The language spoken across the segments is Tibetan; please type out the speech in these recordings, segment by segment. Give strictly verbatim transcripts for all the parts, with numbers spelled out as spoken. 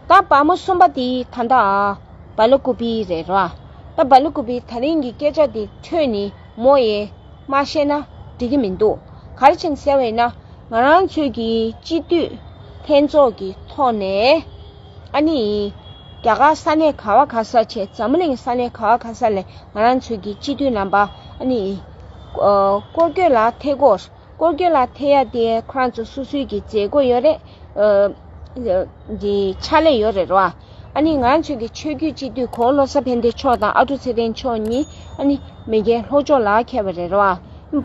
ད་བ་མོ་གསུམ་པ་དེ་ད་ལྟ་བ་ལ་ཀུ་པི་རེད་རོ། ད་བ་ལ་ཀུ་པི་ད་རིང་གི་སྐད་ཆ་དེ་ཐོས་ནས་མོ་ཡས་མ་ཤེས་ན་འགྲིག་གི་མི་འདུག་ག་རེ་བྱས་ནས་ཟེར་བས་ན། ང་རང་ཚོའི་གི་སྤྱི་འཐུས་ལྷན་ཚོགས་ཀྱི་ཐོག་ནས་ཨ་ནི་རྒྱ་གར་ས་གནས་ག་བ་ག་ས་བྱས། འཛམ་བུ་གླིང་ས་གནས་ག་བ་ག་ས་ལ་ང་རང་ཚོའི་གི་སྤྱི་འཐུས་རྣམ་པ་ཨ་ནི་ཨ་སྐོར་སྐྱོད་ལ་ཐད་སྐོར། སྐོར་སྐྱོད་ལ་ཐད་ཡ་དེ་ཁོ་རང་ཚོ་སོ་སོའི་གི་མཛད་སྒོ་ཡོད་རེད། ཨ་འདི་ཕྱག་ལས་ཡོད་རེད་རོ། ཨ་ནི་ང་ཚོའི་གི་ཆོས་བརྒྱུད་སྤྱི་འཐུས་གོང་བློ་བཟང་ཕན་བདེ་མཆོག་དང་ཨ་ཀྲུག་ཚེ་རིང་མཆོག་གཉིས་ཨ་ནི་མི་རྒན་ལྷོ་ཕྱོགས་ལ་འཁེལ་བ་རེད་རོ།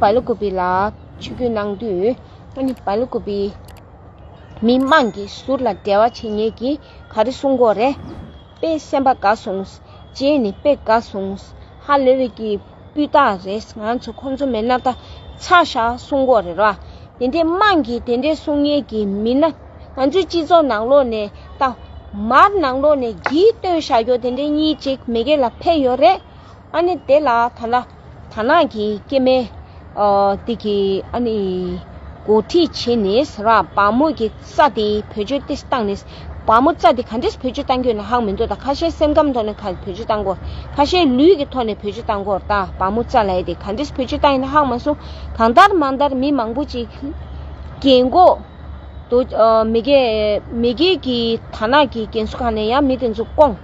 བ་ལ་ཀུ་པི་ལ་ཆིབས་བསྒྱུར་གནང་དུས་ཨ་ནི་བ་ལ་ཀུ་པི་མི་མང་གི་ཟུར་ལ་འབྲེལ་བ་བྱེད་མཁན་གྱིས་ག་རེ་གསུང་གི་ཡོད་རེད། དཔེ་སེམས་པ་དགའ་སོང་། རྗེས་ནི་དཔེ་དགའ་སོང་། ཧ་ལས་པའི་གི་སྤུས་དག་རེད། ང་ཚོ་ཁོང་ཚོ་མེད་ན་ད་ཚར་ཤག་གསུང་གི་ཡོད་རེད་ར། དེ་འདྲའི་དམངས་ཀྱིས་དེ་འདྲའི་གསུང་མཁན་གྱི་མི་སྣ་ང་ཚོའི་སྤྱི་ཚོགས་ནང་ལོགས་ནས་ད་མར་ནང་ལོགས་ནས་གྱིས་བཏོན་བཞག་རྒྱུ་དེ་འདྲའི་གཉིས་ཅིག་མི་སྒེར་ལ་ཕེབས་ཡོད་རེད། ཨ་ནི་དེ་ལ་ད་ལ་དར་ནག་གི་སྐྱེ་དམན་ཨ་དེ་གི་ཨ་ནི་འགོ་ཁྲིད་བྱས་ནས་ཟེར་བ་བ་མོ་གི་རྩ་དེ་བེད་སྤྱོད་ཏིས་བཏང་ནས། བ་མོ་རྩ་དེ་ག་འདྲས་བེད་སྤྱོད་བཏང་རྒྱུ་ན་ཧང་མི་འདུག་ད་ཁ་ཤས་སེམས་ཁམས་ཐོག་ནས་ཁ་བེད་སྤྱོད་བཏང་གོ། ཁ་ཤས་ལུས་ཀྱི་ཐོག་ནས་བེད་སྤྱོད་བཏང་གོ། ད་བ་མོ་རྩ་ལ་ཡ་དེ་ག་འདྲས་བེད་སྤྱོད་བཏང་ཡིན་ན་ཧང་མ་སོང་། གང་ལྟར་མང་ལྟར་མི་མང་པོ་ཅིག་རྒན་གོག་དུ་ཨ་མི་སྒེར་མི་སྒེར་གྱི་དར་ནག་གི་རྒན་གསོ་ཁང་ནས་ཡང་མི་དེ་ཚོ་བསྐོངས།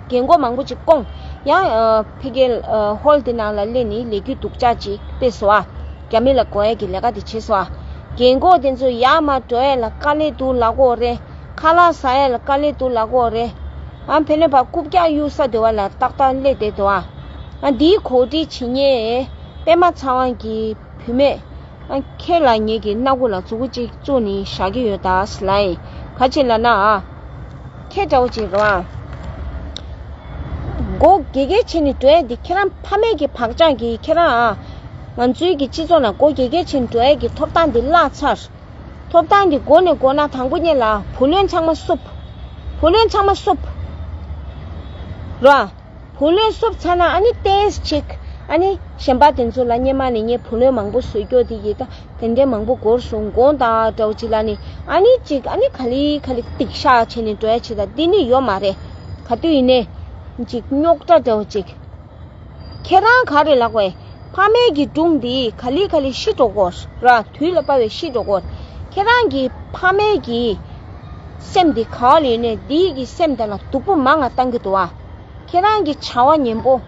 རྒན་གོག་མང་པོ་ཅིག་བསྐོངས། ཡང་ཨ་ཕ་གིའི་ཨ་ཧོལ་དེ་ནང་ལ་སླེབས་ནས་ལས་འགུལ་སྡུག་ཅག་ཅིག་སྤེལ་སོང་ཨ། རྒྱ་མི་ལ་དགོས་ཡ་གི་ལས་ཀ་དེ་བྱས་སོང་ཨ། རྒན་གོག་དེ་ཚོ་ཡར་མར་འགྲོ་ཡ་ལ་དཀའ་ལས་འདུག་ལབ་ཀྱི་ཡོད་རེད། ཁ་ལག་ཟ་ཡ་ལ་དཀའ་ལས་འདུག་ལབ་ཀྱི་ཡོད་རེད། ཨ་ཕ་ནས་ཕར་རྐུབ་བཀྱག་གཡུག་ས་དེ་བ་ལ་ཏག་ཏག་སླེབས་བསྡད་འདུག་ཨ། ཨ་འདིའི་གོ་སྒྲིག་བྱེད་མཁན་པད་མ་ཚེ་དབང་གི་བུད་མེད། ཨ་ཁྱེད་ལ་ངེད་ཀྱི་སྣ་ཁུག་ལ་མཛུ་གུ་གཅིག་བཙུགས་ནས་བཞག་གི་ཡོད་ད་ཟེར་ལབ་ཡིན། ག་ཅི་ལབ་ན་ཨ། ཁྱེད་འདྲ་བོ་ཅིག་རེད་བ། མགོ་དགེ་དགེ་བྱས་ནས་འགྲོ་ཡ་འདི་ཁྱེད་རང་ཕ་མེས་ཀྱི་བག་ཆགས་ཀྱིས་ཁྱེད་རང་ཨ། ང་ཚོའི་གི་སྤྱི་ཚོགས་ནང་མགོ་དགེ་དགེ་བྱས་ནས་འགྲོ་ཡ་གི་ཐོབ་ཐང་འདི་བརླག་ཚར། ཐོབ་ཐང་འདི་མགོ་ནས་མགོ་ན་དང་པོ་ཉིད་ལ་བུ་ལོན་ཚང་མ་བསུབ། བུ་ལོན་ཚང་མ་བསུབ། ར། བུ་ལོན་བསུབ་ཚར་ན་ཨ་ནི་ཏོག་ཙམ་ཅིག་ཨ་ནི་གཞན་པ་དེ་ཚོ་ལ་སྔོན་མ་ནས་ངས་བུ་ལོན་མང་པོ་བཟོས་ཀྱོག་དེ་ཡིན་ད། དེ་འདྲའི་མང་པོ་འགོར་སོང་དགོངས་དག་འདྲ་བོ་ཅིག་ལ་ནི་ཨ་ནི་ཅིག་ཨ་ནི་ག་ལེ་ག་ལེ་སྡིག་བཤགས་བྱས་ནས་འགྲོ་ཡ་ཅིག་ད་འདི་ནི་ཡོད་མ་རེད། ག་དུས་ཡིན་ནའི་ཅིག་རྙོག་དྲ་འདྲ་བོ་ཅིག་ཁྱེད་རང་ག་རེ་ལབ་དགོས། ཕ་མེས་ཀྱི་སྒྲུང་འདི་ག་ལེ་ག་ལེ་ཤི་འགྲོ་གོ་ར། དུས་ལ་བབས་པའི་ཤི་འགྲོ་གོ། ཁྱེད་རང་གི་ཕ་མེས་ཀྱི་སེམས་འདི་ག་བ་ལ་ཡོད་ནའི་འདི་གི་སེམས་དེ་ལ་སྡུག་པོ་མང་ང་བཏང་གི་འདུག་ཨ། ཁྱེད་རང་གི་བྱ་བ་ངན་པོ།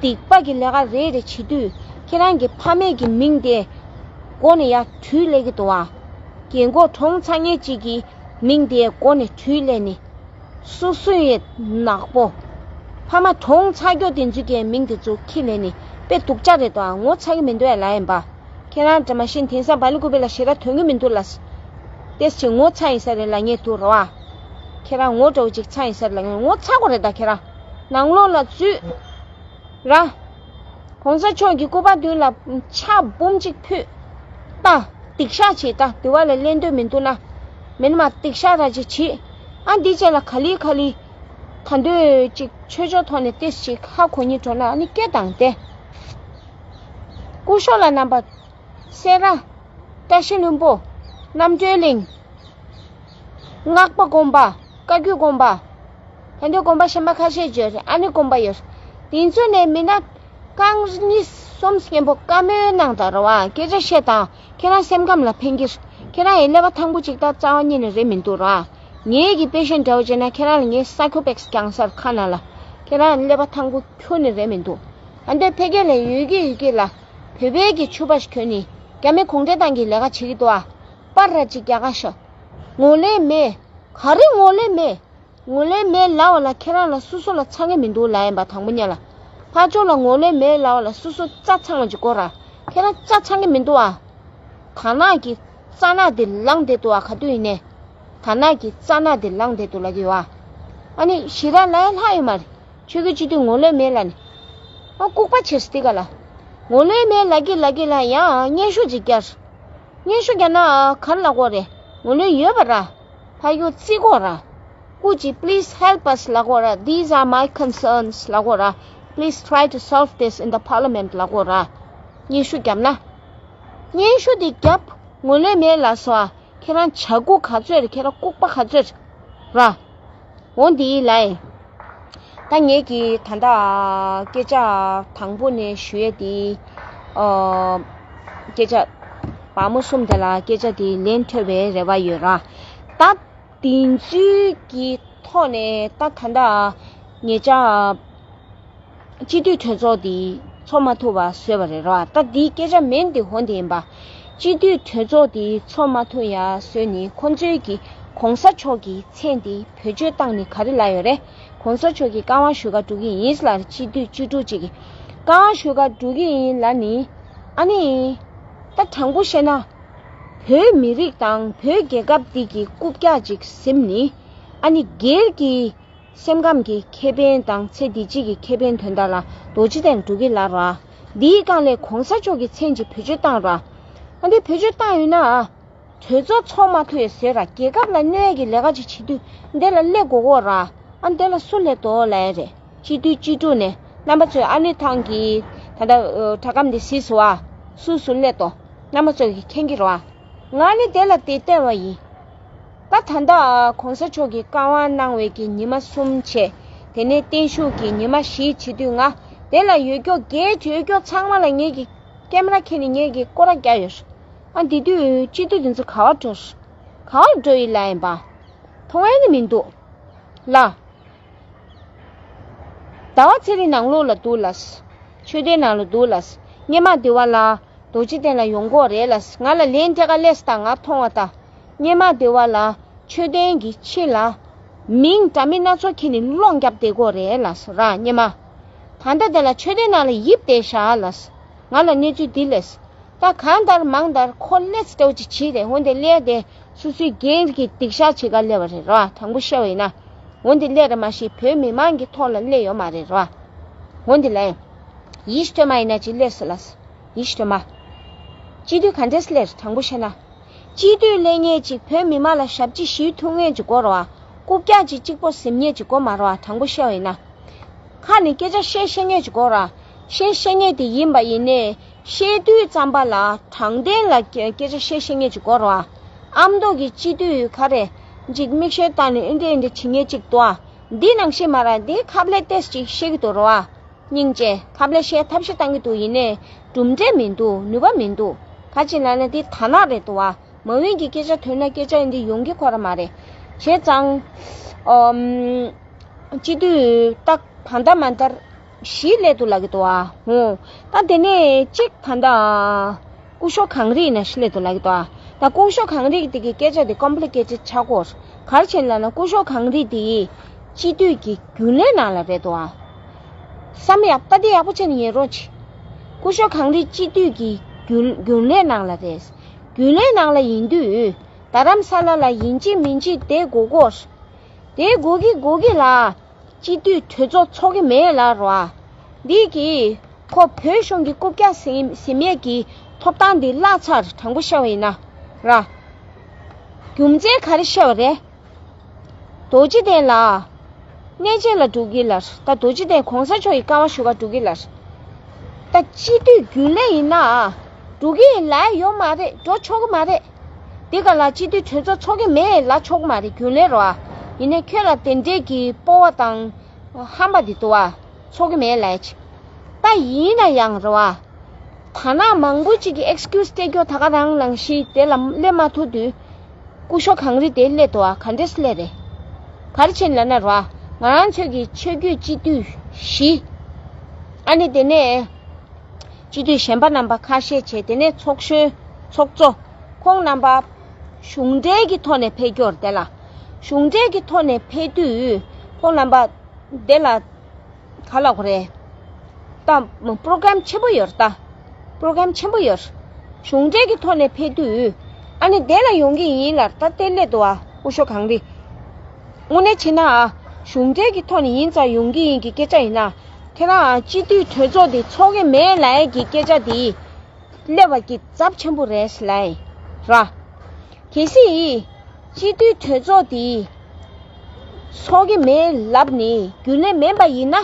སྡིག་པ་གི་ལས་ཀ་རེ་རེ་བྱེད་དུས་ཁྱེད་རང་གི་ཕ་མེས་ཀྱི་མིང་དེ་མགོ་ནས་ཡར་བྲུས་སླེབས་ཀྱི་འདུག་ཨ། རྒན་གོག་གྲོངས་ཚར་མཁན་གཅིག་གི་མིང་དེ་མགོ་ནས་བྲུས་སླེབས་ནས། སོ་སོའི་ནག་པོ། ཕ་མ་གྲོངས་ཚར་ཀྱོག་དེ་ཚོའི་གི་མིང་དེ་ཚོ་འཁྱེར་སླེབས་ནས་དཔེ་སྡུག་ཅག་རེད་དོ་ཨ། ངོ་ཚ་གི་མི་འདུག་ཨ་ལབ་ཡིན་པ། ཁྱེད་རང་འདྲ་མ་ཤེས་དེང་སང་བ་ལི་ཀུ་པེ་ལ་ཞེ་དྲག་དོན་གི་མི་འདུག་ལ། ཏེས་ཅིག་ངོ་ཚ་ཡིན་ས་རེད་ལབ་མཁན་འདུག་རེད་བ། ཁྱེད་རང་ངོ་འདྲ་བོ་ཅིག་ཚ་ཡིན་ས་རེད་ལབ་མཁན། ངོ་ཚ་དགོས་རེད་ད་ཁྱེད་རང་། ནང་ལོགས་ལ་འཛུལ། ར། གོང་ས་མཆོག་གི་སྐུ་པར་མདུན་ལ་ཕྱག་འབུམ་གཅིག་ཕུལ། ད་སྡིག་བཤགས་བྱེད་ད། དེ་བ་ལ་གླེང་འདོད་མི་འདུག་ན། མིན་མ་སྡིག་བཤགས་ར་ཅིག་བྱེད། ཨ་འདི་བྱས་ལ་ག་ལེ་ག་ལེ། ད་འདོད་ཅིག་ཆོས་ཕྱོགས་ཐོག་ནས་ཏེས་ཅིག་ཧ་གོ་སྙིང་བྲོ་ན་ཨ་ནི་སྐད་བཏང་སྟེ། སྐུ་ཞབས་ལ་རྣམ་པ། སེ་ར། བཀྲ་ཤིས་ལྷུན་པོ། རྣམ་གྲོལ་གླིང་། སྔགས་པ་དགོན་པ། བཀའ་བརྒྱུད་དགོན་པ། ད་འདི་དགོན་པ་གཞན་པ་ཁ་ཤས་ཡོད་རེད། ཨ་ནི་དགོན་པ་ཡོད་རེད། དེ་ཚོ་ནས་མི་སྣ་རྐང་གཉིས་གསུམ་མཉམ་པོ་བཀའ་མོལ་གནང་དང་ར་བ། སྐད་ཆ་བཤད་དང་ཁྱེད་རང་སེམས་ཁམས་ལ་ཕན་གྱི་རེད། ཁྱེད་རང་ཡི་ཀླད་པ་ཐང་པོ་ཅིག་ད་རྩ་བ་ཉིད་ནས་རེད་མི་འདུག་ར། ངེད་ཀྱི་དཔེ་ཤེས་འདྲ་བོ་བྱས་ན་ཁྱེད་རང་ལ་ངས་ས་ཁྱོ་པེག་སི་རྒྱང་སར་ཁ་ནང་ལ། ཁྱེད་རང་ཀླད་པ་ཐང་པོ་ཁྱོན་ནས་རེད་མི་འདུག་ཨ་འདོད་ཕ་གི་ལ་ཡོད་ཀྱི་ཡོད་ཀྱི་ལ། བོད་པའི་གི་ཕྱུ་པ་ཞིག་གྱོན་ནས་རྒྱ་མི་གུང་ཁྲན་ཏང་གི་ལས་ཀ་བྱེད་ཀྱི་འདུག་ཨ། པར་ར་ཅིག་རྒྱག་ག་ཤོག་ངོ་ལོས་མེད། ག་རེ་ངོ་ལོས་མེད། ངོ་ལོས་མེད་ལབ་པ་ལ་ཁྱེད་རང་ལ་སོ་སོ་ལ་ཚང་གི་མི་འདུག་ལབ་ཡིན་པ་དང་པོ་ཉིད་ལ། ཕར་ཕྱོགས་ལ་ངོ་ལོས་མེད་ལབ་པ་ལ་སོ་སོ་རྩ་ཚང་བ་ཅིག་དགོས་ར། ཁྱེད་རང་རྩ་ཚང་གི་མི་འདུག་ཨ། དར་ནག་གི་རྩ་ནག་དེ་ལངས་བསྡད་འདུག་ཨ་ག་དུས་ཡིན་ནའི། དར་ནག་གི་རྩ་ནག་དེ་ལངས་བསྡད་འདུག་ལབ་ཀྱི་ཡོད་ཨ། ཨ་ནི་ཞེ་དྲག་ལབ་ཡ་ལྷག་ཡོད་མ་རེད། ཆོས་བརྒྱུད་སྤྱི་འཐུས་ངོ་ལོས་མེད་ལབ་ནས། ཨ་ལྐུགས་པ་བྱས་སོ་དེ་ག་ལ། ངོ་ལོས་མེད་ལབ་ཀྱི་ལབ་ཀྱི་ལ་ཡང་སྙན་ཞུ་ཅིག་བསྐྱར། སྙན་ཞུ་བསྐྱར་ན་ག་རེ་ལབ་དགོས་རེད། ངོ་ལོས་ཡོད་པ་ར། ཕ་ཡུལ་བརྩི་དགོས་ར། སྐུ་མཁྱེན། Please help us ལབ་དགོས་ར། These are my concerns ལབ་དགོས་ར། Please try to solve this in the parliament ལབ་དགོས་ར། སྙན་ཞུ་བརྒྱབ་ན། སྙན་ཞུ་དེ་བརྒྱབ། ངོ་ལོས་མེད་ལབ་སོང་ཨ། ཁྱེད་རང་བྱ་རྒོད་ག་ཚོད་རེད། ཁྱེད་རང་ལྐུགས་པ་ག་ཚོད་རེད། ར། འོ་འདི་ལ། ད་ངེད་ཀྱིས་ད་ལྟ་སྐད་ཆ་དང་པོ་ནས་ཞུ་ཡས་དེ། ཨ། སྐད་ཆ་བ་མོ་གསུམ་དེ་ལ་སྐད་ཆ་དེ་ལན་འཕྲོད་པའི་རེ་བ་ཡོད་ར། ད་དེ་ཚོའི་གི་ཐོག་ནས་ད་ད་ལྟ་ངེད་ཅག་སྤྱི་འཐུས་གྲོས་ཚོགས་དེ་ཚོགས་མ་ཐུབ་པ་བཟོས་པ་རེད་ར། ད་འདིའི་སྐད་ཆ་མིན་དེ་འོ་འདི་ཡིན་པ། སྤྱི་འཐུས་གྲོས་ཚོགས་དེ་ཚོགས་མ་ཐུབ་ཡ་བཟོས་ནི་ཁོང་ཚོའི་གི་གོང་ས་མཆོག་གི་མཚན་དེ་བེད་སྤྱོད་བཏང་ནི་ག་རེ་ལབ་ཡོད་རེད། གོང་ས་མཆོག་གི་བཀའ་དབང་ཞུ་ག་འགྲོ་གི་ཡིན་ལབ་རེད། སྤྱི་འཐུས་སྤྱི་འཐུས་གཅིག་གི་བཀའ་དབང་ཞུ་ག་འགྲོ་གི་ཡིན་ལབ་ནི། ཨ་ནི། ད་དྲང་པོ་བཤད་ན། བོད་མི་རིགས་དང་བོད་རྒྱལ་ཁབ་འདི་གི་རྐུབ་བཀྱག་ཅིག་ཟིན་ནི། ཨ་ནི་སྒེར་གྱི་སེམས་ཁམས་ཀྱི་ཁེ་ཕན་དང་ཚེ་འདི་ཕྱི་གི་ཁེ་ཕན་དོན་དག་ལ་རྡོ་རྗེ་གདན་འགྲོ་གི་ལབ་ར། འདིའི་སྒང་ལས་གོང་ས་མཆོག་གི་མཚན་གྱི་བེད་སྤྱོད་བཏང་ར། ཨ་འདི་བེད་སྤྱོད་བཏང་ཡོད་ན། གྲོས་ཚོགས་ཚོགས་མ་ཐུབ་ཡོད་ཟེར་ར། རྒྱལ་ཁབ་ལ་གནོད་ཀྱི་ལས་ཀ་ཅིག་བྱེད་དུས་འདི་ལ་སླེབས་དགོས་གོ་ར། ཨ་འདི་ལ་སུ་སླེབས་དོ་ལབ་ཡ་རེད། སྤྱི་འཐུས་སྤྱི་འཐུས་ནས་རྣམ་པ་ཚོས་ཨ་ནི་ཐང་གི་ད་ལྟ་དྲ་སྒམ་འདི་གཟིགས་སོང་བ། སུ་སུ་སླེབས་དོ། རྣམ་པ་ཚོ་གི་མཁྱེན་གྱི་རེད་བ། ང་ནི་དེ་ལ་དེ་བལྟས་པ་ཡིན། ད་ད་ལྟ་གོང་ས་མཆོག་གིས་བཀའ་དབང་གནང་བའི་གི་ཉི་མ་གསུམ་བྱས། དེ་ནས་བརྟན་བཞུགས་ཀྱི་ཉི་མ་བཞི་བྱེད་དུས་ང་དེ་ལ་ཡོད་སྐྱོ་གལ་ཡོད་སྐྱོ་ཚང་མ་ལ་ངེད་ཀྱི་ཀེམ་ར་ཁྱེར་ནས་ངེད་ཀྱི་སྐོར་ར་རྒྱག་ཡོད། ཨ་འདི་དུས་སྤྱི་འཐུས་དེ་ཚོ་ག་བར་འགྲོ། ག་བར་འགྲོ་ཡི་ལབ་ཡིན་པ། མཐོང་ཡ་ནི་མི་འདུག་ལ། ཟླ་བ་ཚེ་རིང་ནང་ལོགས་ལ་འདུག་ལ། མཆོད་རྟེན་ནང་ལ་འདུག་ལ། སྔོན་མ་འདི་བ་ལ་རྡོ་རྗེ་གདན་ལ་ཡོང་གོ་རེད་ལ། ང་ལ་ལན་ཐད་ཀ་སླེབས་སྟངས་ང་མཐོང་བ་ད། སྔོན་མ་འདི་བ་ལ་མཆོད་རྟེན་གྱི་ཕྱི་ལ་མིང་འདྲ་མིན་སྣ་ཚོགས་འཁྱེར་ནས་སློང་རྒྱབ་བསྡད་གོ་རེད་ལ་ར་སྔོན་མ། ད་ལྟ་དེ་ལ་མཆོད་རྟེན་ནང་ལ་ཡིབ་བསྡད་ཤག་ལ། ང་ལ་གནས་ཚུལ་འདི་སླེབས། ད་གང་ལྟར་མང་ལྟར་ཁོ་སླེབས་སྤྲད་ཅིག་བྱས་རེད། འོན་ཏེ་སླེབས་ཏེ་སོ་སོའི་འགན་གྱི་སྡིག་བཤགས་བྱེད་ག་སླེབས་པ་རེད་ར། དྲང་པོ་བཤད་པ་ཡིན་ན། འོན་ཏེ་སླེབས་རེད་མ་གཞི་བོད་མི་མང་གི་ཐོག་ལ་སླེབས་ཡོད་མ་རེད་ར། འོན་ཏེ་ལན། ཡིད་ཐོན་མ་ཡིན་ན་ཅིག་སླེབས་སོ་ལ། ཡིད་ཐོན་མ། སྤྱི་འཐུས་ག་འདྲས་སླེབས་དྲང་པོ་བཤད་ན། སྤྱི་འཐུས་སླེབས་མཁན་ཅིག་བོད་མི་མང་ལ་ཞབས་ཕྱི་ཞུ་ཐུབ་མཁན་ཅིག་དགོས་ར་བ། རྐུབ་བཀྱག་ཅིག་གཅིག་པོ་ཟིན་མཁན་ཅིག་དགོས་མ་ར་བ། དྲང་པོ་བཤད་པ་ཡིན་ན། ཁ་ནས་སྐད་ཆ་བཤད་ཤེས་མཁན་ཅིག་དགོས་ར། བཤད་ཤེས་མཁན་དེ་ཡིན་པ་ཡིན་ནའི། བཤད་དུས་ཙམ་པ་ལ་དྲང་བདེན་ལ་སྐད་སྐད་ཆ་བཤད་ཤེས་མཁན་ཅིག་དགོས་ར་བ། ཨ་མདོ་གི་སྤྱི་འཐུས་ག་རེ། ཅིག་མིག་ཤེལ་བཏགས་ནས་ཨེ་འདྲ་ཨེ་འདྲ་བྱེད་མཁན་ཅིག་འདུག་ཨ། འདི་ནང་བཞིན་མ་ར་འདི་ཁ་ལྷེ་ཏེས་ཅིག་བཤད་ཀྱི་འདུག་ར་བ། སྙིང་རྗེ། ཁ་ལྷེ་བཤད་ཐབས་ཤེས་བཏང་གི་འདུག་ཡིན་ནའི། གྲུབ་འབྲས་མི་འདུག་ནུས་པ་མི་འདུག་ག་ཅི་ལ་ན་འདི་དར་ནག་རེད་འདུག་བ། མ་འོན་གྱི་སྐད་ཆ་ཐོས་ན་སྐད་ཆ་འདི་ཡོང་གི་ཁོ་ར་མ་རེད། བྱས་ཙང་། ཨམ། སྤྱི་འཐུས་ཏག་ད་ལྟ་མ་ལྟར་བཞི་སླེབས་འདུག་ལབ་ཀྱི་འདུག་ཨ། ཧོ། ད་དེ་ནས་གཅིག་ད་ལྟ་སྐུ་ཞབས་གངས་རི་ཡིན་ན་བཞི་སླེབས་འདུག་ལབ་ཀྱི་འདུག་ཨ། ད་སྐུ་ཞབས་གངས་རི་དེ་གི་སྐད་ཆ་དེ་ཀོམ་པི་ལི་ཀེ་ཊེཌ་ཆགས་ཀྱི་ཡོད། ག་རེ་བྱས་ལབ་ན་སྐུ་ཞབས་གངས་རི་དེ་སྤྱི་འཐུས་ཀྱི་རྒྱུན་ལས་ནང་ལ་རེད་འདུག་ཨ། བསམ་ཡག་ད་དེ་ཡག་པོ་བྱས་ནས་ཉན་རོགས་གྱིས། སྐུ་ཞབས་གངས་རི་སྤྱི་འཐུས་ཀྱི་རྒྱུན་རྒྱུན་ལས་ནང་ལ་རེད། རྒྱུན་ལས་ནང་ལ་ཡིན་དུས། རྡ་རམ་ས་ལ་ལ་ཡིན་གཅིག་མིན་གཅིག་བསྡད་དགོས་ཀྱི་ཡོད། དེ་དགོས་ཀྱི་དགོས་ཀྱི་ལ། སྤྱི་འཐུས་གྲོས་ཚོགས་ཚོགས་ཀྱི་མེད་ལབ་རོ་ཨ། འདི་གིས་ཁོ་བོད་གཞུང་གི་རྐུབ་བཀྱག་ཟིན་ཟིན་མེད་ཀྱི་ཐོབ་ཐང་འདི་བརླག་ཚར། དྲང་པོ་བཤད་པ་ཡིན་ན་ར། རྒྱུ་མཚན་ག་རེ་བཤད་པ་རེད། རྡོ་རྗེ་གདན་ལ་གནས་མཇལ་ལ་འགྲོ་གི་ལ། ད་རྡོ་རྗེ་གདན་གོང་ས་མཆོག་གི་བཀའ་དབང་ཞུ་ག་འགྲོ་གི་ལ། ད་སྤྱི་འཐུས་རྒྱུན་ལས་ཡིན་ན་འགྲོ་གི་ཡིན་ལབ་ཡོད་མ་རེད། འགྲོ་ཆོག་གི་མ་རེད། དེ་ག་ལ་སྤྱི་འཐུས་གྲོས་ཚོགས་ཚོགས་ཀྱི་མེད་ལབ་ཆོག་གི་མ་རེད། རྒྱུན་ལས་རོ་ཨ། ཡིན་ནའི་ཁྱོད་ལ་དེ་འདྲས་ཀྱི་སྤོབས་པ་དང་ཧམ་པ་འདི་འདུག་ཨ། ཚོགས་ཀྱི་མེད་ལབ་ཡ་ཅིག་ད་ཡིན་ན་ཡང་རོ་ཨ། ད་ནང་མང་པོ་ཅིག་གིས་ཨེགས་ཀིའུ་སི་སྤྲད་རྒྱུ་ད་ག་རང་ནང་བཞིན་དེ་ལ་སླེབས་མ་ཐུབ་དུས། སྐུ་ཞབས་གངས་རི་དེ་སླེབས་འདུག་ཨ། ག་འདྲས་སླེབས་རེད། ག་རེ་བྱས་ནས་ལབ་ན་རོ་ཨ། ང་རང་ཚོའི་གི་ཆོས་བརྒྱུད་སྤྱི་འཐུས་བཞི། ཨ་ནི་དེ་ནས། སྤྱི་འཐུས་གཞན་པ་རྣམ་པ་ཁ་ཤས་བྱས། དེ་ནས་ཚོགས་གཞོན་ཚོགས་གཙོ། ཁོང་རྣམ་པ་གཞུང་འབྲེལ་གྱི་ཐོག་ནས་ཕེབས་རྒྱུ་རེད་དེ་ལ། གཞུང་འབྲེལ་གྱི་ཐོག་ནས་ཕེབས་དུས་ཁོང་རྣམ་པ་དེ་ལ་ག་ལབ་དགོས་རེད། ད་པྲོ་གྷ་རམ་ཆེན་པོ་ཡོད་རེད་ད། པྲོ་གྷ་རམ་ཆེན་པོ་ཡོད། གཞུང་འབྲེལ་གྱི་ཐོག་ནས་ཕེབས་དུས། ཨ་ནི་དེ་ལ་ཡོང་གི་ཡིན་ལབ་ད་དེ་སླེབས་འདུག་ཨ། སྐུ་ཞབས་གངས་རི། དངོས་གནས་བྱས་ན་ཨ། གཞུང་འབྲེལ་གྱི་ཐོག་ནས་ཡིན་ཙང་ཡོང་གི་ཡིན་གྱི་སྐད་ཆ་ཡིན་ན། ཁྱེད་རང་སྤྱི་འཐུས་གྲོས་ཚོགས་དེ་ཚོགས་ཀྱི་མེད་ལབ་ཡས་ཀྱི་སྐད་ཆ་དེ་སླེབས་པ་གི་ཚབས་ཆེན་པོ་རེད་ལབ་ཡིན་ར། གལ་སྲིད་སྤྱི་འཐུས་གྲོས་ཚོགས་དེ་ཚོགས་ཀྱི་མེད་ལབ་ནས་རྒྱུན་ལས་མིན་པ་ཡིན་ན།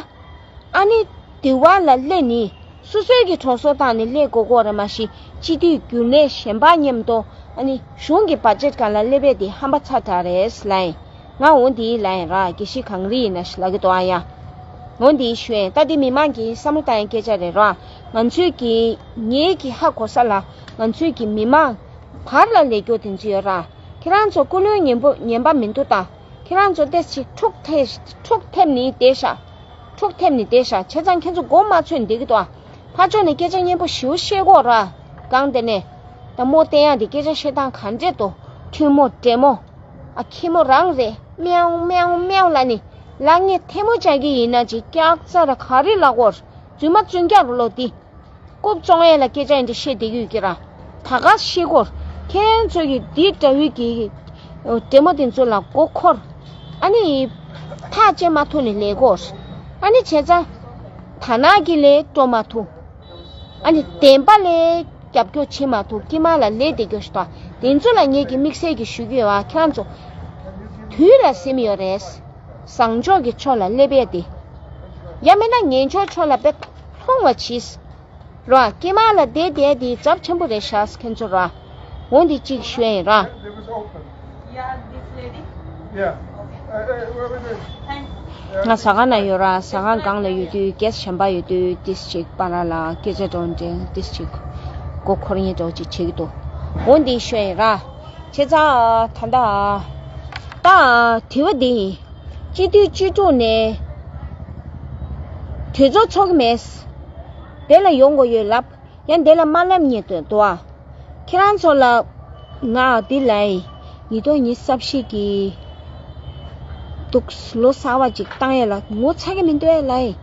ཨ་ནི་དེ་བ་ལ་སླེབས་ནས་སོ་སོའི་གི་གྲོང་སོ་བཏང་ནས་སླེབས་དགོས་ཀྱི་རེད། མ་གཞི་སྤྱི་འཐུས་རྒྱུན་ལས་གཞན་པ་མཉམ་དུ་ཨ་ནི་གཞུང་གི་བ་ཇེཊ་སྒང་ལ་སླེབས་པས་དེ་ཧམ་པ་ཚ་དྲགས་རེད་ལབ་ཡིན། ང་འོ་འདི་ལ་ཡིན་ར། དགེ་བཤེས་གངས་རི་ཡིན་ན་ཞིག་ལབ་ཀྱི་འདུག་ཨ་ཡ། འོ་འདི་ཞུ་ཡིན། ད་འདི་མི་མང་གིས་བསམ་བློ་བཏང་ཡ་སྐད་ཆ་རེད་ར། ང་ཚོའི་གི་ངེད་ཀྱི་ཧ་གོ་ས་ལ་ང་ཚོའི་གི་མི་མང་བར་ལ་ལས་སྐྱོ་དེ་ཚོ་ཡོད་ར། ཁྱེད་རང་ཚོ་ཀུན་སློང་ངན་པོ་ངན་པ་མི་འདུག་ད། ཁྱེད་རང་ཚོ་ཏེ་ཞིག་འཁྲུག་ཐེ་འཁྲུག་ཐེབས་ནི་བསྡད་ཤག་འཁྲུག་ཐེབས་ནི་བསྡད་ཤག་བྱས་ཙང་ཁྱེད་ཚོ་མགོ་མ་ཚོས་བསྡད་ཀྱི་འདུག་ཨ། ཕར་ཕྱོགས་ནས་སྐད་ཆ་སྙན་པོ་ཞེ་པོ་བཤད་ཀྱི་ཡོད་ར། སྒང་དེ་ནས་ད་མོ་བསྟན་ཡག་འདི་སྐད་ཆ་བཤད་སྟངས་ག་འདྲས་འདུག་ཐུན་མོང་འདྲེ་མོ། ཨ་ཁྱི་མོ་རང་རེད། མེའུ་མེའུ་མེའུ་ལབ་ནི། ལབ་ངས་ཐལ་མོ་སྦྱར་གྱི་ཡིན་ན་ཅིག་སྐྱག་རྫ་ར་ག་རེ་ལབ་དགོས། རྫུན་མ་རྫུན་སྐྱག་རུ་ལོ་འདི། རྐུབ་བཙོང་ཡས་ལ་སྐད་ཆ་འདི་འདྲ་བཤད་བསྡད་ཀྱི་ཡོད་ཀྱི་ར། ད་ག་ཤེས་དགོས། ཁྱེད་ཚོ་གི་འདི་འདྲ་བོའི་གི་འདྲེ་མོ་དེ་ཚོ་ལ་མགོ་འཁོར། ཨ་ནི་ཐག་བཅད་མ་ཐུབ་ནས་ལས་དགོས། ཨ་ནི་བྱས་ཙང་དར་ནག་གི་ལས་སྤྲོ་མ་ཐུབ། ཨ་ནི་བདེན་པ་ལས་རྒྱབ་སྐྱོར་བྱེད་མ་ཐུབ། དཀྱིལ་མ་ལ་ལས་དེ་སྐྱོར་ཞིག་དང་དེ་ཚོ་ལ་ངེད་ཀྱི་དམིགས་བསལ་གྱི་ཞུ་གི་ཡོད་བ། ཁྱེད་རང་ཚོ་དུས་ལ་སེམས་ཡོད་རེད། བཟང་ཕྱོགས་ཀྱི་ཕྱོགས་ལ་སླེབས་ཡས་དེ། ཡང་མིན་ན་ངན་ཕྱོགས་ཕྱོགས་ལ་དཔེ་ལྷུང་བ་གྱིས། རོ། དཀྱིལ་མ་ལ་བསྡད་བསྡད་དེ་ཚབས་ཆེན་པོ་རེད་ཤག་ཁྱེད་ཚོ་རོ། འོ་འདི་གཅིག་ཞུ་ཡིན་ར། Yeah, this lady. Yeah. Uh, uh, where we doing? Thanks. ང་ཟ་ཁང་ན་ཡོད་ར། ཟ་ཁང་སྒང་ལ་ཡོད་དུས་གེ་སི་གཞན་པ་ཡོད་དུས་ཏིས་ཅིག་པ་ར་ལ་སྐད་ཆ་འདྲ་བོ་འདྲ་ཏིས་ཅིག་མགོ་འཁོར་ཉེན་འདྲ་བོ་ཅིག་བྱེད་ཀྱི་འདུག་འོ་འདི་ཞུ་ཡིན་ར། བྱས་ཙང་ད་ལྟ་ད་དྲི་བ་འདི་ཡིན། སྤྱི་འཐུས་བཅུ་དྲུག་ནས་གྲོས་ཚོགས་ཚོགས་ཀྱི་མེད། དེ་ལ་ཡོང་དགོས་ཡོད་ལབ། ཡང་དེ་ལ་མ་ལབ་ཉེན་འདུག་འདུག་ཨ། ཁྱེད་རང་ཚོ་ལ་ང་འདི་ལབ་ཡིན། ཉིས་སྟོང་ཉི་ཤུ་རྩ་བཞི་གི་འདུག་ལོ་གསར་བ་ཅིག་བཏང་ཡས་ལ་ངོ་ཚ་གི་མི་འདུག་ཨེ་ལབ་ཡིན།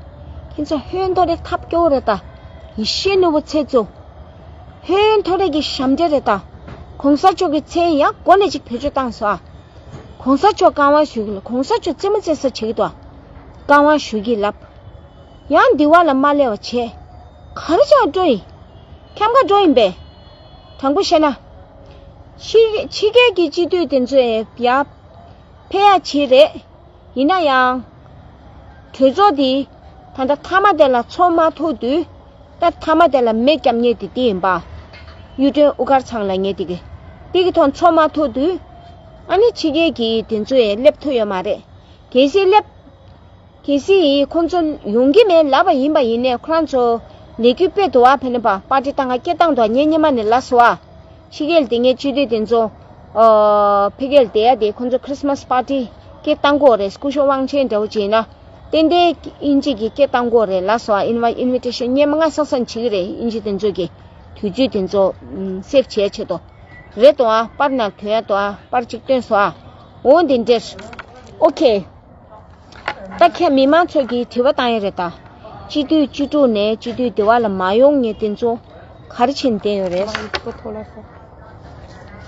ཁྱེད་ཚོ་ཧོན་ཐོ་རེ་ཐབས་སྐྱོ་རེད་ད། ཡེ་ཤེས་ནོར་བུ་ཚེ་གཙོ། ཧོན་ཐོ་རེ་གི་ཞབས་འདྲེན་རེད་ད། གོང་ས་མཆོག་གི་མཚན་ཡང་གོ་ནས་ཅིག་བེད་སྤྱོད་བཏང་སོང་ཨ། གོང་ས་མཆོག་བཀའ་དབང་ཞུ་གི་ལ། གོང་ས་མཆོག་རྩེད་མོ་རྩེ་ས་བྱེད་ཀྱི་འདུག་ཨ། བཀའ་དབང་ཞུ་གི་ལབ། ཡང་འདི་བ་ལ་མ་སླེབས་པ་བྱས། ག་རེ་བྱས་འགྲོ་ཡིན། འཁྱམ་ག་འགྲོ་ཡིན་པས། དྲང་པོ་བཤད་ན། ཕྱི་ཕྱི་རྒྱལ་གྱི་སྤྱི་འཐུས་དེ་ཚོས་ཡ་ཕེབས་ཡ་བྱེད་རེད། ཡིན་ན་ཡང་། གྲོས་ཚོགས་འདི་ད་ལྟ་མཐའ་མ་དེ་ལ་ཚོགས་མ་ཐུབ་དུས། ད་མཐའ་མ་དེ་ལ་མེ་བརྒྱབ་མཁན་དེ་འདི་ཡིན་པ། གཡུ་སྒྲོན་དབུ་དཀར་ཚང་ལབ་མཁན་དེ་གི། དེ་གི་ཐོག་ཚོགས་མ་ཐུབ་དུས། ཨ་ནི་ཕྱི་རྒྱལ་གྱི་དེ་ཚོ་ཡང་སླེབས་ཐུབ་ཡོད་མ་རེད། གལ་སྲིད་སླེབས། གལ་སྲིད་ཁོང་ཚོ་ཡོང་གི་མེད་ལབ་པ་ཡིན་པ་ཡིན་ནའི་ཁོ་རང་ཚོ་ལས་འགུལ་སྤེལ་འདུག་བ། ཕེ་ནེ་པ་པར་ཊི་བཏང་ག་སྐད་བཏང་འདུག་བ། ངས་སྔོན་མ་ནས་ལབ་སོང་བ། ཕྱི་རྒྱལ་དེ་ངའི་སྤྱི་འཐུས་དེ་ཚོ། ཨ། ཕ་གིར་བསྡད་ཡ་དེ་ཁོང་ཚོ་ཁྲིས་མས་པར་ཊི་སྐད་བཏང་གི་ཡོད་རེད། སྐུ་ཞབས་དབང་ཆེན་འདྲ་བོ་ཅིག་ཡིན་ན། ཏན་ཏན་དབྱིན་ཇི་གི་སྐད་བཏང་གི་ཡོད་རེད་ལབ་སོང་བ། ཨིན་ཝ་ཨིན་ཝི་ཊེ་ཤན་སྔོན་མ་ང་ས་སང་བྱེད་ཀྱི་རེད། དབྱིན་ཇི་དེ་ཚོ་གི་དུས་ཚོད་དེ་ཚོ་སེབ་བྱེད་ཆེད་དུ། རེད་དོ་ཨ། པར་ནང་ཐོན་ཡ་དོ་ཨ། པར་གཅིག་བཏོན་སོང་ཨ། འོ་དེ་འདྲས། ཨོ་ཁེ། ད་ཁྱེད་མི་མང་ཚོ་གིས་དྲི་བ་བཏང་ཡ་རེད་ད། སྤྱི་འཐུས་བཅུ་དྲུག་ནས་སྤྱི་འཐུས་དེ་བ་ལ་མ་ཡོང་མཁན་དེ་ཚོ་ག་རེ་བྱས་ནས་བསྡད་ཡོད་རེད།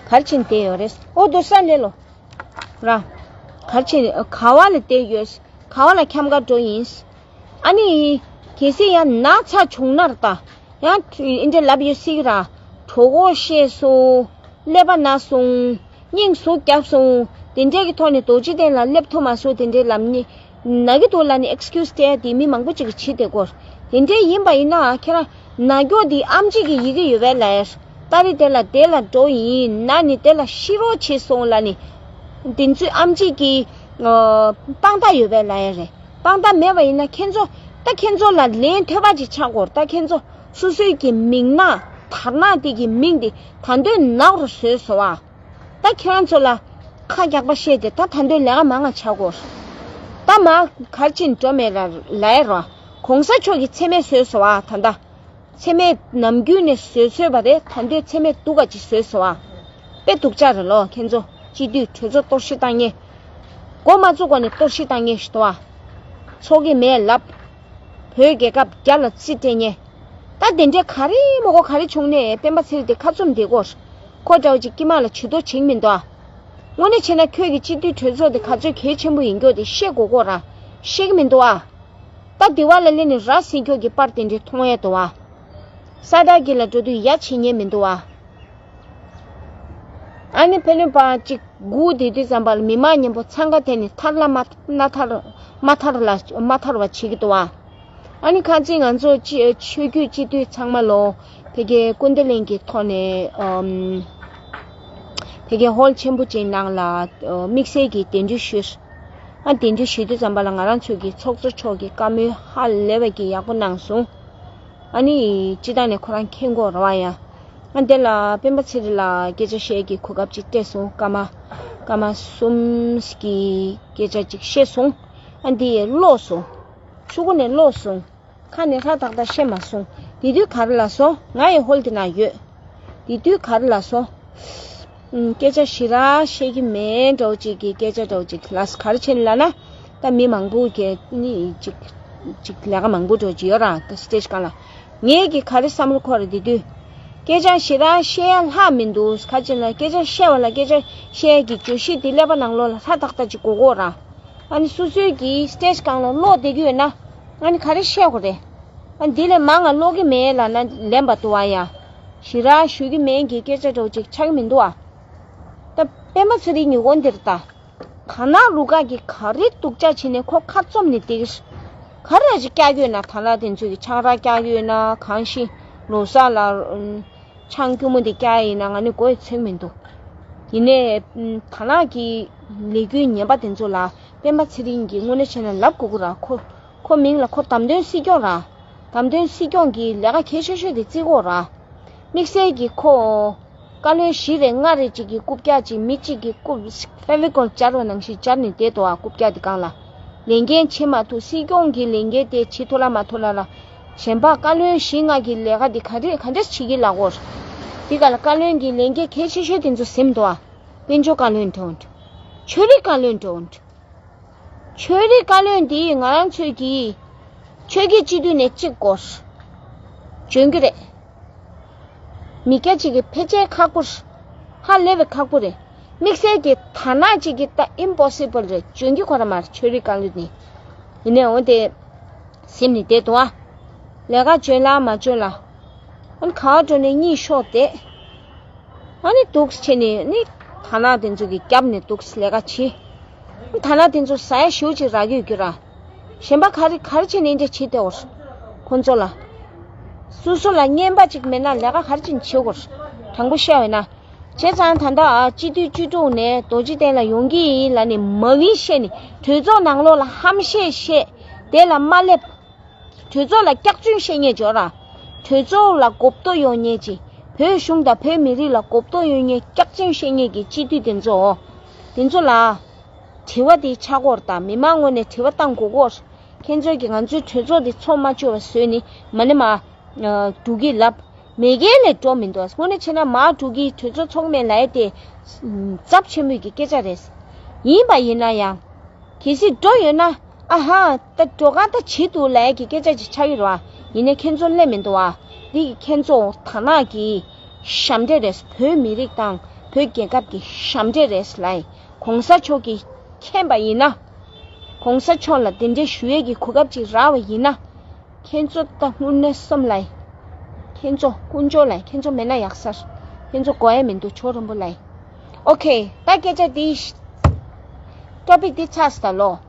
ག་རེ་བྱས་ནས་བསྡད་ཡོད་རེད། ཨོ་དོ་ས་ལེ་ལོ། ར། ག་རེ་བྱས་ནས་ག་བ་ལ་བསྡད་ཡོད། ག་བ་ལ་འཁྱམ་ག་འགྲོ་ཡིན། ཨ་ནི། གལ་སྲིད་ཡང་ན་ཚ་བྱུང་ན་ར་ད། ཡང་འདི་འདྲ་ལབ་ཡོད་སྲིད་ཀྱི་ར། གྲོད་ཁོག་བཤལ་སོང་། ཀླད་པ་ན་སོང་། སྙིང་ཟུག་བརྒྱབ་སོང་། དེ་འདྲའི་གི་ཐོག་ནས་རྡོ་རྗེ་གདན་ལ་སླེབས་ཐུབ་མ་སོང་། དེ་འདྲའི་ལབ་ནི། ན་གི་འདུག་ལབ་ནི་ཨེག་སི་ཀིའུ་སི་སྤྲད་ཡ་དེ་མི་མང་པོ་ཅིག་གིས་བྱེད་བསྡད་ཀྱི་ཡོད་རེད། དེ་འདྲའི་ཡིན་པ་ཡིན་ན་ཁྱེད་རང་ན་མགྱོགས་དེ་ཨམ་ཆི་གི་ཡི་གེ་ཡོད་པས་ལབ་ཡ། ཏ་རིག་དེ་ལ་དེ་ལ་འགྲོ་ཡིན་ན་ནི་དེ་ལ་ཤི་རོགས་བྱེད་སོང་ལབ་ནི། དེ་ཚོའི་ཨམ་ཆི་གི་ཨ། དཔང་རྟགས་ཡོད་པས་ལབ་ཡ་རེད། དཔང་རྟགས་མེད་པ་ཡིན་ན་ཁྱེད་ཚོ། ད་ཁྱེད་ཚོ་ལ་ལན་ཐོས་པ་ཅིག་ཆགས་དགོས། ད་ཁྱེད་ཚོ་སོ་སོའི་གི་མིང་ནག་དར་ནག་དེ་གི་མིང་དེ་ད་འདོད་ནག་རུ་བཟོས་སོང་བ། ད་ཁྱེད་རང་ཚོ་ལ་ཁ་རྒྱག་པ་བཤད་དེ་ད་ད་འདོད་ལས་ཀ་མང་ང་ཆགས་དགོས། ད་མ་གར་ཕྱིན་འགྲོ་མེད་ལ་ལས་རོ། གོང་ས་མཆོག་གི་མཚན་སྨད་བཟོས་སོང་བ་ད་ད། མཚན་སྨད་ནམ་རྒྱུན་ནས་བཟོས་བཟོས་པ་རེད། ད་འདོད་མཚན་སྨད་སྡུག་ག་ཅིག་བཟོས་སོང་བ། དཔེ་སྡུག་ཅག་རེད་ལོ། ཁྱེད་ཚོ་སྤྱི་འཐུས་གྲོས་ཚོགས་གཏོར་བཤིག་བཏང་མཁན། འགོ་མ་བཙུགས་གོང་ནས་གཏོར་བཤིག་བཏང་མཁན་ཞིག་འདུག་བ། ཚོགས་ཀྱི་མེད་ལབ། བོད་རྒྱལ་ཁབ་རྒྱ་ལ་རྩིས་སྤྲད་མཁན། ད་དེ་འདྲའི་ག་རེ་མ་གོ་ག་རེ་བྱུང་ནས་སྤེན་པ་ཚེ་རིང་དེ་ཁ་བཙུམ་བསྡད་ཀྱི་ཡོད། ཁོ་འདྲ་བོ་ཅིག་དཀྱིལ་མ་ལ་ཇུས་གཏོགས་བྱེད་ཀྱི་མི་འདུག་བ། དངོས་གནས་བྱས་ན་ཁྱོད་ཀྱི་སྤྱི་འཐུས་གྲོས་ཚོགས་དེ་ག་ཚོད་གལ་ཆེན་པོ་ཡིན་མཁན་དེ་ཤེས་དགོས་ཀྱི་ཡོད་ར། ཤེས་ཀྱི་མི་འདུག་བ། ད་དེ་བ་ལ་སླེབས་ནས་ར་ཟིན་ཁྱོད་ཀྱི་པར་དེ་འདྲའི་མཐོང་ཡས་འདུག་བ། ས་བདག་གི་ལ་འགྲོ་དུས་ཡ་བྱེད་ཉན་མི་འདུག་བ། ཨ་ནི་ཕེ་ལོན་པ་གཅིག་སྒུག་བསྡད་དུས་ཙམ་པ་ལ་མི་མང་མཉམ་པོ་འཚང་ཁ་དེད་ནས་ཐར་ལ་མ་མ་ཐར་མ་ཐར་ལ་མ་ཐར་བ་བྱེད་ཀྱི་འདུག་བ། ཨ་ནི་ཁ་ཅིག་ང་ཚོ་སྤྱི་ཆོས་བརྒྱུད་སྤྱི་འཐུས་ཚང་མ་ལོ་ཕ་གིའི་སྐུ་ཚེ་གླིང་གི་ཐོག་ནས་ཨམ། དེ་གའི་ཧོལ་ཆེན་པོ་ཅིག་ནང་ལ་དམིགས་བསལ་གྱི་གདན་འདྲེན་ཞུས། ཨ་གདན་འདྲེན་ཞུ་དུས་ཙམ་པ་ལ་ང་རང་ཚོས་ཀྱི་ཚོགས་གཙོ་མཆོག་གིས་བཀའ་མོལ་ཧ་ལས་པ་གི་ཡག་པོ་གནང་སོང་། ཨ་ནི་སྤྱི་བཏང་ནས་ཁོ་རང་མཁྱེན་གྱི་ཡོད་རེད་བ་ཡ། ཨ་དེ་ལ་སྤེན་པ་ཚེ་རིང་ལགས་སྐད་ཆ་བཤད་ཀྱི་གོ་སྐབས་ཅིག་སྤྲད་སོང་། སྐར་མ་སྐར་མ་གསུམ་གྱི་སྐད་ཆ་ཅིག་བཤད་སོང་། ཨ་འདི་ཀློག་སོང་། ཕྲུ་གུ་ནས་ཀློག་སོང་། ཁ་ནས་ཧྲ་ཏག་ཏག་བཤད་མ་སོང་། དེ་དུས་ག་རེ་ལབ་སོང་། ང་ཡི་ཧོལ་དེ་ན་ཡོད། དེ་དུས་ག་རེ་ལབ་སོང་། ཨུམ། སྐད་ཆ་ཞེ་དྲག་བཤད་ཀྱི་མེད་འདྲ་བོ་ཅིག་གི་སྐད་ཆ་འདྲ་བོ་ཅིག་ལབ། ག་རེ་བྱས་ནས་ལབ་ན། ད་མི་མང་པོ་གིས་ནི་ཅིག་ཅིག་ལས་ཀ་མང་པོ་འདྲ་བོ་ཅིག་ཡོད་ར། ད་སི་ཊེ་ཇི་སྒང་ལ། ངས་ཀྱི་ག་རེ་བསམ་བློ་འཁོར་རེད། དེ་དུས་སྐད་ཆ་ཞེ་དྲག་བཤད་ཡ་ལྷག་མི་འདུག། ག་རེ་བྱས་ནས་ལབ་ན། སྐད་ཆ་བཤད་པ་ལ་སྐད་ཆ་བཤད་ཡ་གི་བརྗོད་གཞི་དེ་ཀླད་པ་ནང་ལོགས་ལ་ཧྲ་ཏག་ཏག་ཅིག་དགོས་ཀྱི་ཡོད་ར། ཨ་ནི་སོ་སོའི་གི་སི་ཊེ་ཇི་སྒང་ལ་ཀློག་བསྡད་ཀྱི་ཡོད་ན། ཨ་ནི་ག་རེ་བཤད་དགོས་རེད། ཨ་ནི་འདི་ལས་མང་ང་ཀློག་གི་མེད་ལབ་ན་ལན་པ་འདུག་བ་ཡ། ཞེ་དྲག་ཞུ་གི་མེད་ཀྱི་སྐད་ཆ་འདྲ་བོ་ཅིག་ཆགས་ཀྱི་མི་འདུག་ཨ། ད་སྤེན་པ་ཚེ་རིང་ཉིད་ཀོན་འདིར་ད། དར་ནག་རུ་ཁག་གིས་ག་རེ་སྡུག་ཅག་བྱས་ནས་ཁོ་ཁ་བཙུམ་ནས་བསྡད་ཀྱི་རེད། ག་རེ་ཅིག་བཀྱག་གི་ཡོད་ན། དར་ནག་དེ་ཚོས་ཀྱི་ཆང་རག་བཀྱག་གི་ཡོད་ན། གང་ཞིག་ལོ་གསར་ལ་ཨུམ། ཆང་སྐྱུར་མོ་འདི་བཀྱག་ཡིན་ན་ང་ནི་མགོ་ཡི་ཚོད་མི་འདུག། ཡིན་ནའི་ཨུམ། དར་ནག་གི་ལས་འགུལ་ངན་པ་དེ་ཚོ་ལ་སྤེན་པ་ཚེ་རིང་གིས་དངོས་གནས་བྱས་ན་ལབ་དགོས་ཀྱི་ར། ཁོ་ཁོ་མིང་ལ་ཁོ་བདམས་ཐོན་སྲིད་སྐྱོང་ར། བདམས་ཐོན་སྲིད་སྐྱོང་གི་ལས་ཀ་གལ་ཆེ་ཤོས་དེ་བརྩི་དགོས་ར། དམིགས་བསལ་གྱི་ཁོ་བཀའ་བློན་བཞི་རེ་ལྔ་རེ་ཅིག་གི་རྐུབ་བཀྱག་ཅིག། མི་གཅིག་གི་རྐུབ་ཕེ་བི་ཀོལ་སྦྱར་བ་ནང་བཞིན་སྦྱར་ནས་བསྡད་འདུག་ཨ། རྐུབ་བཀྱག་དེ་སྒང་ལ། ལས་འགན་བྱེད་མ་ཐུབ། སྲིད་སྐྱོང་གི་ལས་འགན་དེ་བྱེད་ཐུབ་ལ་མ་ཐུབ་ལ་ལ། གཞན་པ་བཀའ་བློན་བཞི་ལྔ་གི་ལས་ཀ་འདི་ག་འདྲས་ག་འདྲས་བྱེད་ཀྱི་ལབ་དགོས། འདི་ག་ལ་བཀའ་བློན་གྱི་ལས་འགན་གལ་ཆེ་ཤོས་དེ་ཚོ་ཟིན་འདུག་ཨ། དཔལ་འབྱོར་བཀའ་བློན་འདྲ་བོ་འདྲ། ཆོས་རིག་བཀའ་བློན་འདྲ་བོ་འདྲ། ཆོས་རིག་བཀའ་བློན་འདི་ང་རང་ཚོའི་གི་ཆོས་བརྒྱུད་སྤྱི་འཐུས་ནས་གཅིག་དགོས། འཇོན་གྱི་རེད། མི་སྐྱ་གཅིག་གི་ཕལ་ཆེར་ཁག་པོ་རེད། ཧ་ལས་པའི་ཁག་པོ་རེད། དམིགས་བསལ་གྱི་དར་ནག་གཅིག་གི་ད་ཨིམ་པོ་སི་བལ་རེད། འཇོན་གྱི་ཁོ་ར་མ་རེད། ཆོས་རིག་བཀའ་བློན་ནི། ཡིན་ནའི་འོ་དེ་སེམས་ནི་བདེ་འདུག་ཨ། ལས་ཀ་འཇོན་ལ་མ་འཇོན་ལ། ཨ་ནི་ག་བ་འགྲོ་ནས་གཉིད་ཤོག་བསྡད། ཨ་ནི་འདུག་བྱས་ནས་ནི་དར་ནག་དེ་ཚོ་གི་རྒྱབ་ནས་འདུག་ལས་ཀ་བྱེད། དར་ནག་དེ་ཚོ་ཟ་ཡ་ཞེ་པོ་ཅིག་རག་གི་ཡོད་ཀྱི་ར། གཞན་པ་ག་རེ་ག་རེ་བྱས་ནས་འདྲ་བྱེད་བསྡད་འོར། ཁོ་ཚོ་ལ། སོ་སོ་ལ་རྔན་པ་ཅིག་མེད་ན་ལས་ཀ་ག་རེ་བྱས་ནས་བྱེད་དགོས། དྲང་པོ་བཤད་པ་ཡིན་ན། བྱས་ཙང་ད་ལྟ་ཨ་སྤྱི་འཐུས་བཅུ་དྲུག་ནས་རྡོ་རྗེ་གདན་ལ་ཡོང་གི་ཡིན་ལབ་ནས་མ་བིན་བཤད་ནས། གྲོས་ཚོགས་ནང་ལོགས་ལ་ཧམ་བཤད་བཤད། དེ་ལ་མ་སླེབས། གྲོས་ཚོགས་ལ་སྐྱག་རྫུན་བཤད་མཁན་ཅིག་ཡོད་ར། གྲོས་ཚོགས་ལ་མགོ་བཏོག་ཡོང་མཁན་ཅིག། བོད་གཞུང་དང་བོད་མི་རིགས་ལ་མགོ་བཏོག་ཡོང་མཁན་སྐྱག་རྫུན་བཤད་མཁན་གྱི་སྤྱི་འཐུས་དེ་ཚོ། དེ་ཚོ་ལ་དྲི་བ་དེ་ཆགས་ཀྱི་ཡོད་རེད། ད་མི་མང་ངོས་ནས་དྲི་བ་བཏང་དགོས་ཀྱི་ཡོད་རེད། ཁྱེད་ཚོས་ཀྱིས་ང་ཚོའི་གྲོས་ཚོགས་དེ་ཚོགས་མ་བཅུག་པ་བཟོས་ནི་མ་ནི་མ། འགྲོ་གི་ལབ། མེས་རྒྱལ་ལས་འགྲོ་མི་འདུག། དངོས་གནས་བྱས་ན་མར་འགྲོ་གི། གྲོས་ཚོགས་ཚོགས་མེད་ལབ་ཡ་དེ་ཚབས་ཆེན་པོའི་གི་སྐད་ཆ་རེད། ཡིན་པ་ཡིན་ན་ཡང་། གལ་སྲིད་འགྲོ་ཡོད་ན། ཨ་ཧ། ད་འགྲོ་ག་ད་བྱེད་འདུག་ལབ་ཡ་གི་སྐད་ཆ་ཅིག་ཆགས་ཀྱི་རེད་བ། ཡིན་ནའི་ཁྱེད་ཚོ་སླེབས་མི་འདུག་བ། འདི་གི་ཁྱེད་ཚོ་དར་ནག་གི་ཞབས་འདྲེན་རེད། བོད་མི་རིགས་དང་བོད་རྒྱལ་ཁབ་ཀྱི་ཞབས་འདྲེན་རེད་ལབ་ཡ། གོང་ས་མཆོག་གིས་མཁྱེན་པ་ཡིན་ན། གོང་ས་མཆོག་ལ་གདན་འདྲེན་ཞུ་ཡས་ཀྱི་གོ་སྐབས་ཅིག་རག་པ་ཡིན་ན། ཁྱེད་ཚོ་ད་དངོས་གནས་སོམས་ལ། ཁྱེད་ཚོ་དཀོན་མཆོག་ལ། ཁྱེད་ཚོ་མེད་ན་ཡག་ས་རེད། ཁྱེད་ཚོ་དགོས་ཡས་མི་འདུག། ཇོ་རིན་པོ་ལ། ཨོ་ཁེ། ད་སྐད་ཆ་འདི། ཊོ་པིག་འདི་ཚར་སོང་ད་ལོ།